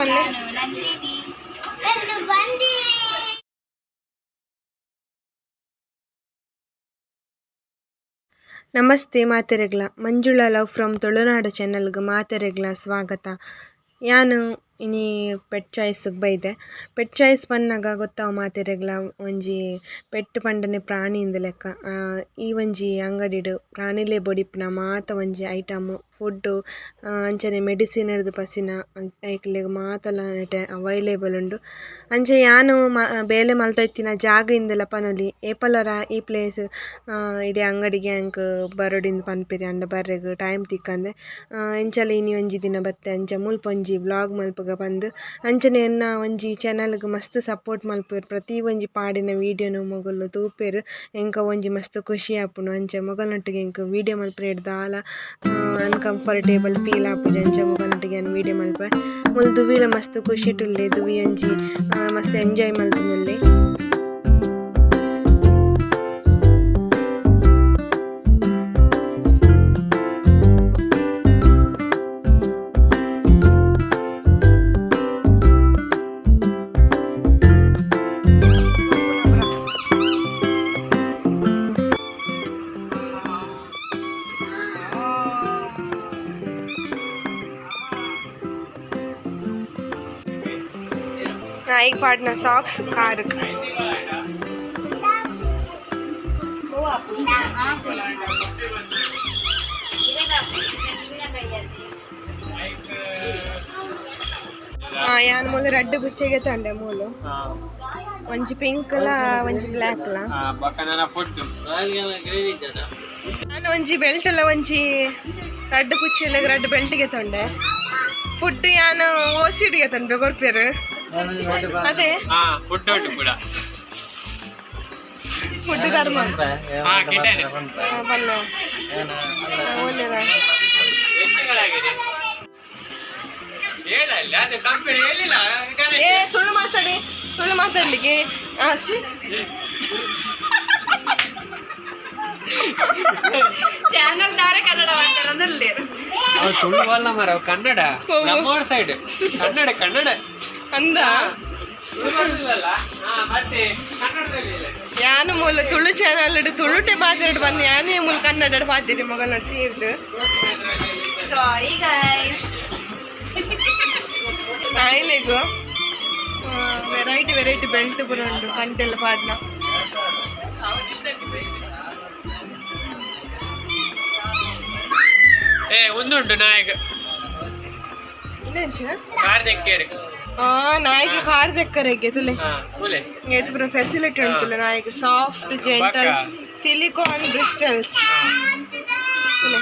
ನಾನು ನಂದಿನಿ. ನಾನು ಬಂದೆ. ನಮಸ್ತೆ ಮಾತೆರೆಗ್ಲ, ಮಂಜುಳಾ ಲವ್ ಫ್ರಮ್ ತುಳುನಾಡು ಚಾನೆಲ್ಗ್ ಮಾತೆರೆಗ್ಲ ಸ್ವಾಗತ. ಯಾನು ಇನಿ ಪೆಟ್ ಚಾಯ್ಸ್ಗ್ ಬೈದೆ. ಪೆಟ್ ಚಾಯ್ಸ್ ಪನ್ನಗ ಗೊತ್ತಾವು ಮಾತೆರೆಗ್ಲ, ಒಂಜಿ ಪೆಟ್ ಪಂಡನೆ ಪ್ರಾಣಿ ಇಂದ್ ಲೆಕ್ಕ. ಈ ಒಂಜಿ ಅಂಗಡಿಡ್ ಪ್ರಾಣಿಲೆ ಬೋಡಿಪ್ಪುನ ಮಾತ ಒಂಜಿ ಐಟಮ್ ಫುಡ್ಡು ಅಂಚನೆ ಮೆಡಿಸಿನ್ ರ್ದ್ ಪಸಿನ ಐಕ್ಲೆಗ್ ಮಾತಲ ನೆಟೆ ಅವೈಲೇಬಲ್ ಉಂಡು. ಅಂಚ ಯಾನ್ ಬೇಲೆ ಮಲ್ತ ಇತ್ತಿನ ಜಾಗ ಇಂದಲ ಪನೊಲಿ. ಏಪಲರ ಈ ಪ್ಲೇಸ್ ಇಡೆ ಅಂಗಡಿಗ್ ಎಂಕ್ ಬರೊಡಿಂದ್ ಪನ್ಪೆರ್ ಆಂಡ ಬರ್ರೆಗ್ ಟೈಮ್ ತಿಕ್ಕಂದೆ. ಎಂಚಲ ಇನಿ ಒಂಜಿ ದಿನ ಬತ್ತೆ, ಅಂಚ ಮುಲ್ಪ ಒಂಜಿ ವ್ಲೋಗ್ ಮಲ್ಪುಗ ಪಂದ್. ಅಂಚನೆ ಎನ್ನ ಒಂಜಿ ಚಾನೆಲ್ ಗ್ ಮಸ್ತ್ ಸಪೋರ್ಟ್ ಮಲ್ಪುವೆರ್, ಪ್ರತಿ ಒಂಜಿ ಪಾಡಿನ ವೀಡಿಯೋನು ಮೊಗುಲು ತೂಪೆರ್. ಎಂಕ್ ಒಂಜಿ ಮಸ್ತ್ ಖುಷಿ ಆಪುಂಡು. ಅಂಚ ಮೊಗಲ್ನೊಟ್ಟಿಗೆ ಎಂಕ್ ವೀಡಿಯೋ ಮಲ್ಪುನೇಟ್ ದಾಲ ಅನ್ಕಂಫರ್ಟೇಬಲ್ ಫೀಲ್ ಆಪುಜಿ. ಅಂಚ ಮೊಗಲ್ನೊಟ್ಟಿಗೆ ಯಾನ್ ವೀಡಿಯೋ ಮಲ್ಪುವೆ. ಮುಲ್ ದುವಿಲ ಮಸ್ತ್ ಖುಷಿಟ್ ಉಲ್ಲೆ, ದುವಿ ಒಂಜಿ ಮಸ್ತ್ ಎಂಜಾಯ್ ಮಲ್ತೊಂದುಲ್ಲೆ. ನಾಯಿಗ್ ಪಾಡ್ನ ಸಾಕ್ಸ್ ಕಾರುಗ್. ಯಾನ್ ಮೂಲು ರಡ್ಡ್ ಪುಚ್ಚೆಗೆ ತಂಡೆ ಮೂಲು, ಒಂಜಿ ಪಿಂಕ್ ಲ ಒಂಜಿ ಬ್ಲ್ಯಾಕ್ ಲ. ನಾನು ಒಂಜಿ ಬೆಲ್ಟ್ ಲ ಒಂಜಿ ರಡ್ಡ್ ಪುಚ್ಚೆಲೆಗ್ ರಡ್ಡ್ ಬೆಲ್ಟ್ ಗೆ ತಂಡೆ. ಫುಡ್ ಯಾನ್ ಓಸಿಡಿಗೆ ತಂಡೆ ಕೊರ್ಪೆರ್ ಅದೇ. ಫುಡ್ ಉಂಟು ಕೂಡ. ಫುಡ್ ಧರ್ಮ. ಗಿಟ್ಟನೆ. ಬಲ್ಲ ಒಳ್ಳೆದ. ಎಷ್ಟು ಹೇಳಲ್ಲ, ಅದು ಕಂಪನಿ ಹೇಳಿಲ್ಲ. ಏ, ತುಳು ಮಾತಾಡಿ, ತುಳು ಮಾತಾಡ್ಲಿಕ್ಕೆ. ಚಾನಲ್ ದಾರೆ ಕನ್ನಡ ಮಾತಾಡೋದಲ್ಲೇ. ತುಳು ಅಲ್ಲ ಮರ, ಕನ್ನಡ. ನಮ್ಮೂರ ಸೈಡ್ ಕನ್ನಡ ಕನ್ನಡ. ಅಂದ. ತುಳು ಬರ್ಲಿಲ್ಲಲ್ಲ? ಮತ್ತೆ ಕನ್ನಡದಲ್ಲಿ ಇಲ್ಲ. ಯಾನು ಮೂಲ ತುಳು ಚಾನಲ್ ತುಳುಟೆ ಮಾತಾಡ್ ಬಂದು, ಯಾನೇ ಮೂಲ ಕನ್ನಡ ಪಾತಿರಿ ಮಗನ ಸೇರ್ದು. Sorry guys. ನಾಯಿಲೆಗು ವೆರೈಟಿ ವೆರೈಟಿ ಬೆಲ್ಟ್ ಪೂರ ಉಂಡು, ಕಂಟೆಲ್ಲ ಪಾಡ್ನ. ಏ, ಒಂದುಂಟು ನಾಯಕ. ಇನ್ನೆಂಚ? ಕಾರ್ ದೆಕ್ಕೇರು. ನಾಯಿಗೆ ಕಾರ್ ದೆಕ್ಕರೆಗೆ ತುಲೆ. ಕೂಲೆ. ಏತ್ ಪೂರ ಫೆಸಿಲಿಟಿ ಉಂಟುಲ್ಲ ನಾಯಿಗೆ, ಸಾಫ್ಟ್ ಜೆಂಟಲ್ ಸಿಲಿಕಾನ್ ಬ್ರಿಸ್ಟಲ್ಸ್ ತುಲೆ.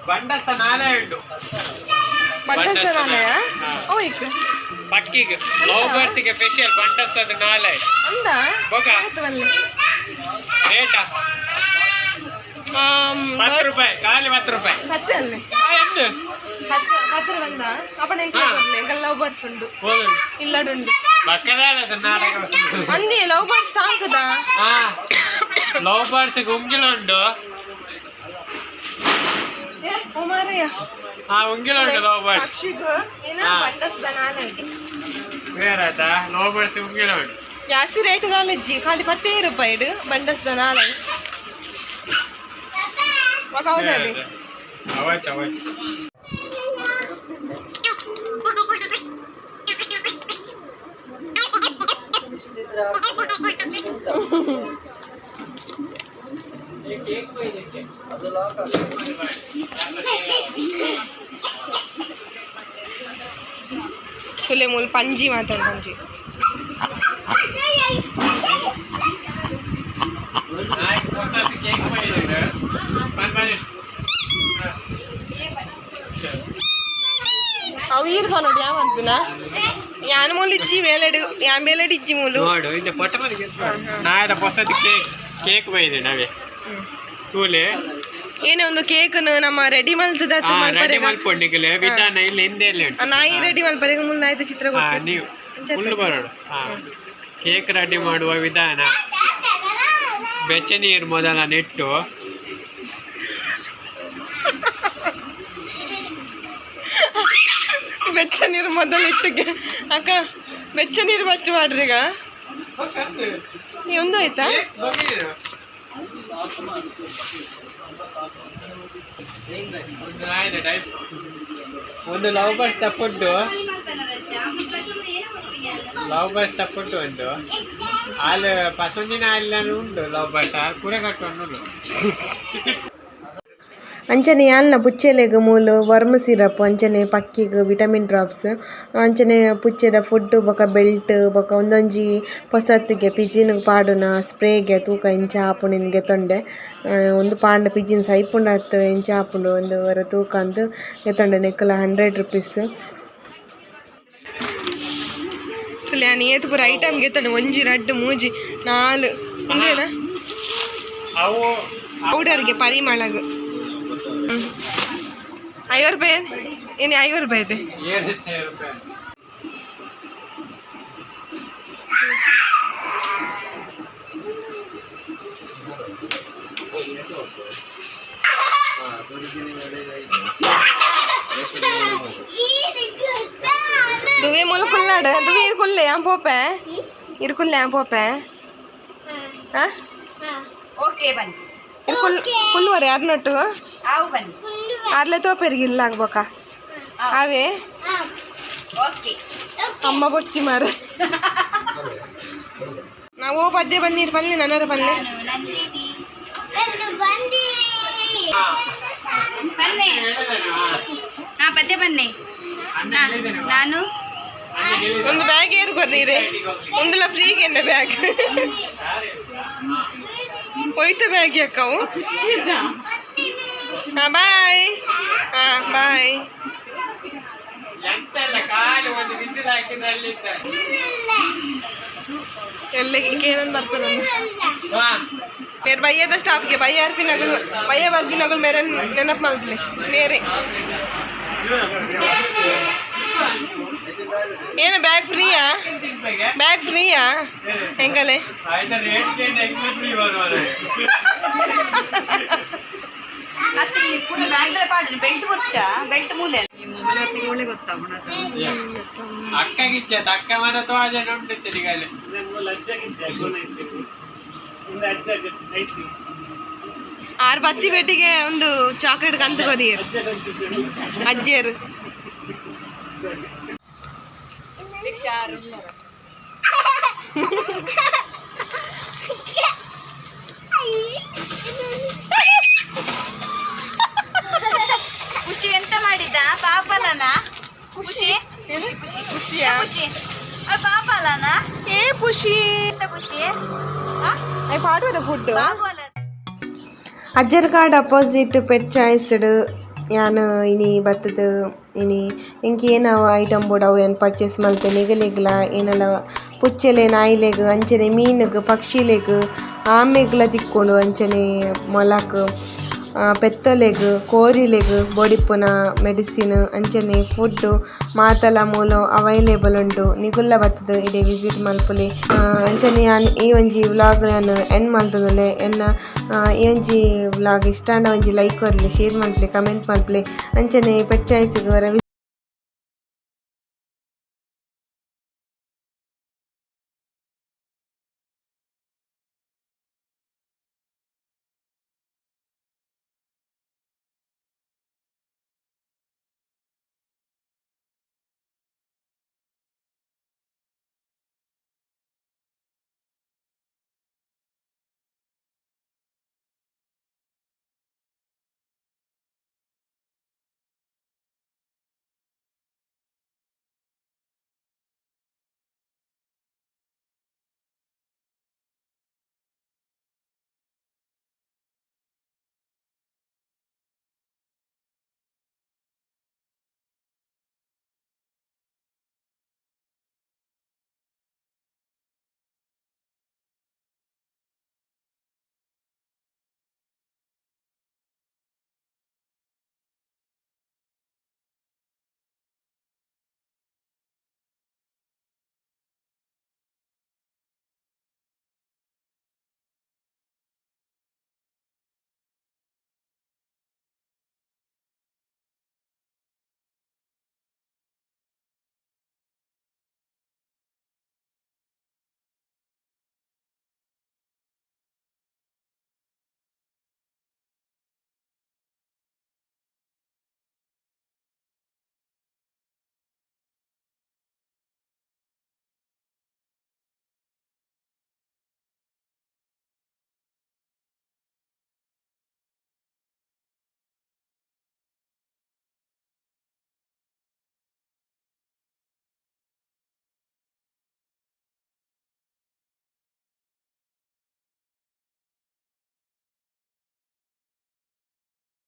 ಬಂಡಸ ನಾನೇ ಉಂಟು. ಬಂಡಸ ನಾಳೆಯ? ಓ ಇಕ್. ಪಕ್ಕಿಗೆ, ಲವ್ ಬರ್ಡ್ಸ್ಗೆ ಸ್ಪೆಷಲ್ ಬಂಡಸದ ನಾಲೆ. ಅಂದ. ಬೊಕ? ಆಯ್ತು ಬಲ್ಲೆ. ರೇಟಾ? 10 ರೂಪಾಯಿ, ಖಾಲಿ 10 ರೂಪಾಯಿ. ಸತ್ಯ ಅಲ್ಲೇ? ಎಂದು? ಹತ್ರ ಬಂದ ಅಪ್ಪಣ. ಎಂಕಲ್ ಲವ್ ಬರ್ಡ್ಸ್ ಉಂಡು. ಹೋದುಂಡು. ಇಲ್ಲಡುಂಡು. ಬಕ್ಕದಾಳ ನಾಟಕ. ಅಂದಿ, ಲವ್ ಬರ್ಡ್ಸ್ ಸಾಕುದಾ? ಹಾ, ಲವ್ ಬರ್ಡ್ಸ್ ಉಂಗಿಲ ಉಂಟು. ಏ ಓ ಮಾರಯ್ಯ. ಹಾ, ಉಂಗಿಲ ಉಂಟು ಲವ್ ಬರ್ಡ್ಸ್. ಪಕ್ಷಿಗೂ ಏನ? ಬಂಡಸ್ದ ನಾನಾಗಿ. ಬೇರೆ ಲವ್ ಬರ್ಡ್ಸ್ ಉಂಗಿಲ ಉಂಟು. ಜಾಸ್ತಿ ರೇಟ್ ದಾಲಜ್ಜಿ, ಖಾಲಿ 15 ರೂಪಾಯಿ ಇಡು ಬಂಡಸ್ದ ನಾಳೆ. ಹೌದಾ ಅದೇ. ಅವತ್ತು ಅವತ್ತು. ತುಲೆ ಮೂಲ ಪಂಜಿ ಮಾತಾಡು, ಪಂಜಿ. ನಾಯ್ಕ್ ಹೊಸದು ಕೇಕ್ ಬೈದಿಡು ಬನ್ ಬನ್ನಿ. ಅವು ಈರ್ ಪನೋಡು ಯಾವ ಅನ್ಪಿನ ಯಾನ್ ಮೂಲು ಇಜ್ಜಿ ಬೇಲೆಡು, ಯಾನ್ ಬೇಲೆಡು ಇಜ್ಜಿ ಮೂಲು. ನೋಡು, ಇಂಚ ಪೊಟ್ಟ ಮಂದಿ. ನಾಯದ ಹೊಸದು ಕೇಕ್ ಕೇಕ್ ಬೈದಿಡು ಅವೇ ಕೂಲೆ. ಏನೇ ಒಂದು ಕೇಕ್ ನಮ್ಮ ರೆಡಿ ಮಲ್ತದ. ರೆಡಿ ಮಲ್ಪೊಂಡಿಗಲೆ ವಿಧಾನ ಇಲ್ಲಿ ಹಿಂದೆ ಎಲ್ಲ ಉಂಟು. ನಾಯಿ ರೆಡಿ ಮಲ್ಪರೆಗ ಮುಲ್ ನಾಯಿದ ಚಿತ್ರ ಕೊಡ್ತೇನೆ. ನೀವು ಫುಲ್ ಬರೋಡು. ಕೇಕ್ ರೆಡಿ ಮಾಡುವ ವಿಧಾನ: ಬೆಚ್ಚ ನೀರು ಮೊದಲ ನೆಟ್ಟು ಬೆಚ್ಚ ನೀರು ಮೊದಲು ಇಟ್ಟಿಗೆ ಅಕ್ಕ, ಬೆಚ್ಚ ನೀರು ಫಸ್ಟ್ ಮಾಡ್ರಿ ಈಗ. ನೀ ಒಂದು ಆಯ್ತಾ? ಒಂದು love birds food, love birds food ಉಂಟು. ಹಾಲು ಪಸಂದಿನ ಹಾಲು ಉಂಟು. ಲವ್ ಬರ್ಡ್ಸ್ ಹಾಲು ಕುರೆ ಕಟ್ಟೊಂಡು. ಅಂಚನೆ ಯಾಲ್ನ ಪುಚ್ಚೆಲೆಗ್ ಮೂಲು ವರ್ಮ್ ಸಿರಪ್, ಅಂಚನೆ ಪಕ್ಕಿಗ್ ವಿಟಮಿನ್ ಡ್ರಾಪ್ಸ್, ಅಂಚನೆ ಪುಚ್ಚೆದ ಫುಡ್ ಬೊಕ ಬೆಲ್ಟ್ ಬೊಕ ಒಂದೊಂಜಿ ಪೊಸತ್ತಿಗೆ ಪಿಜಿನ್ ಪಾಡುನ ಸ್ಪ್ರೇಗೆ. ತೂಕ ಇಂಚ ಆಪುಂಡು ಗೆತೊಂಡೆ. ಉಂದು ಪಾಂಡ ಪಿಜಿನ್ ಸೈಪುಂಡತ್ ಇಂಚ ಆಪುಂಡು ಒಂದು ಒರ ತೂಕ ಅಂದ್ ಗೆತೊಂಡೆ. ನೆಕ್ಕಲ 100 ರುಪೀಸ್. ಯಾನ್ ಏತ್ ಪೂರ ಐಟಮ್ ಗೆತೊಂಡೆ? ಒಂಜಿ, ರಡ್ಡ್, ಮೂಜಿ, ನಾಲ್, ಉಂದೇನಾ? ಅವು. ಪೌಡರ್ಗೆ ಪರಿಮಳಗ್ 50 ರೂಪಾಯಿ. ಏನು 50 ರೂಪಾಯಿ ಇದೆ? 7 ರೂಪಾಯಿ. ದುವೆ ಮೂಲ ಕುಲ್ನಾಡು. ದುವೆ ಇರ್ಕುಲ್ಲೆ, ಯಾನ್ ಪೋಪೆ. ಇರ್ಕುಲ್ಲೆ, ಯಾನ್ ಪೋಪೆ. ಹಾ. ಓಕೆ, ಬನ್ನಿ. ಇರ್ಕುಲ್ ಕುಲ್ಲುವರೆ ಯಾರನ್ನೊಟ್ಟು? ಆವು, ಬನ್ನಿ. ಅರ್ಲೆ ತೋಪೆರಿಗೆ ಇಲ್ಲ ಆಗ್ಬೋಕ ಅವೇ. ಓಕೆ. ಅಮ್ಮ ಬೊರ್ಚಿ ಮಾರ. ನಾವು ಪದ್ಯ ಬನ್ನೀರು ಪಲ್ಲೆ ನನ್ನರ ಪಲ್ಲೆ. ನಾನು ನಂದಿನಿ. ಬಂದಿ. ಬನ್ನಿ. ಹಾ, ಪದ್ಯ ಬನ್ನಿ. ನಾನು ಒಂದು ಬ್ಯಾಗ್ ಏರು ಕೊರ್ನೀರೆ. ಒಂದುಲ ಫ್ರೀಗೆ ಎನ್ನ ಬ್ಯಾಗ್ ಹೋಯ್ತು. ಬ್ಯಾಗ್ ಅಕ್ಕವು. ಹಾ, ಬಾಯ್. ಹಾ, ಬಾಯ್. ಎಂತ ಇಲ್ಲ, ಖಾಲಿ ಒಂದು ವಿಸಿಲ್ ಹಾಕಿದ್ರೆ ಅಲ್ಲಿ ಇದ್ದಾರೆ. ಎಲ್ಲ ಏನಂದು ಬರ್ತಾನೆ. ಹಾ. ಮೇರೆ ಬಯ್ಯದ ಸ್ಟಾಪ್ಗೆ ಬಯ್ಯ ಅರ್ಪಿನಗಳು, ಬಯ್ಯ ಬರ್ಪಿನಗಳು. ಮೇರೆ ನೆನಪು ಮಲ್ಪಲೆ ಮೇರೆ. ಏನು ಬ್ಯಾಗ್ ಫ್ರೀಯಾ? ಬ್ಯಾಗ್ ಫ್ರೀಯಾ ಹೆಂಗಲೆ? ಆಯ್ತಾ, ರೇಟ್ ಕೇಂದ್ರ ಎಂಗ್ಲೇ ಫ್ರೀ ಬರುವರು. ಮತ್ತೆ ಪೂರ ಬ್ಯಾಗ್ ಪಾಡು ಬೆಲ್ಟ್ ಬೊಚ್ಚ ಬೆಲ್ಟ್ ಮೂಲೆ. ಅಕ್ಕಗಿಚ್ಚ ಅಕ್ಕ ಮನ ತೋಜನ ಉಂಟು ತಿರುಗಲೆ. ಆರು ಬತ್ತಿ ಪೇಟಿಗೆ ಒಂದು ಚಾಕ್ಲೇಟ್ ಕಂತು ಕೊರಿಯರು ಅಜ್ಜಿಯರು. ಖುಷಿ ಎಂತ ಮಾಡಿದ್ದ? ಪಾಪಲನ ಖುಷಿ, ಖುಷಿ, ಖುಷಿ. ಖುಷಿಯಾ? ಖುಷಿ, ಅದು ಪಾಪಲನ. ಏ ಖುಷಿ. ಎಂತ ಖುಷಿ? ಹಾ? ಪಾಡುವದ ಫುಡ್. ಪಾಪಲ. ಅಜ್ಜರ್ಕಾಡ್ ಅಪೋಸಿಟ್ ಪೆಟ್ ಚಾಯ್ಸ್ಡ್ ಯಾನ್ ಇನಿ ಬತ್ತದ. ಇನಿ ಎಂಕ್ ಏನಾವ ಐಟಮ್ ಬೋಡು ಅವು ಯಾನ್ ಪರ್ಚೇಸ್ ಮಲ್ತೆ. ನಿಗಲೆಗ್ಲ ಏನೆಲ್ಲ ಪುಚ್ಚೆಲೆ, ನಾಯಿಲೆಗ್, ಅಂಚನೆ ಮೀನುಗ್, ಪಕ್ಷಿಲೆಗ್, ಆಮೆಗ್ಲ ತಿಕ್ಕೊಂಡು, ಅಂಚನೆ ಮೊಲಕ್, ಪೆತ್ತೊಲೆಗ್, ಕೋರಿಲೆಗ್ ಬೋಡಿಪ್ಪುನ ಮೆಡಿಸಿನ್, ಅಂಚನೆ ಫುಡ್ ಮಾತಲ ಮೂಲು ಅವೈಲೇಬಲ್ ಉಂಡು. ನಿಗುಲ್ಲ ಬತ್ತದ ಇಡೆ ವಿಸಿಟ್ ಮಲ್ಪುಲೆ. ಅಂಚನೆ ಯಾನ್ ಈ ಒಂಜಿ ವ್ಲಾಗ್ ಯಾನ್ ಎಂಡ್ ಮಲ್ತೊಂದುಲ್ಲೆ. ಎನ್ನ ಈ ಒಂಜಿ ವ್ಲಾಗ್ ಇಷ್ಟ ಆಂಡ ಒಂಜಿ ಲೈಕ್ ಕೊರ್ಲೆ, ಶೇರ್ ಮಲ್ಪುಲೆ, ಕಮೆಂಟ್ ಮಲ್ಪುಲೆ. ಅಂಚನೆ ಪೆಟ್ ಚಾಯ್ಸ್ಗ್.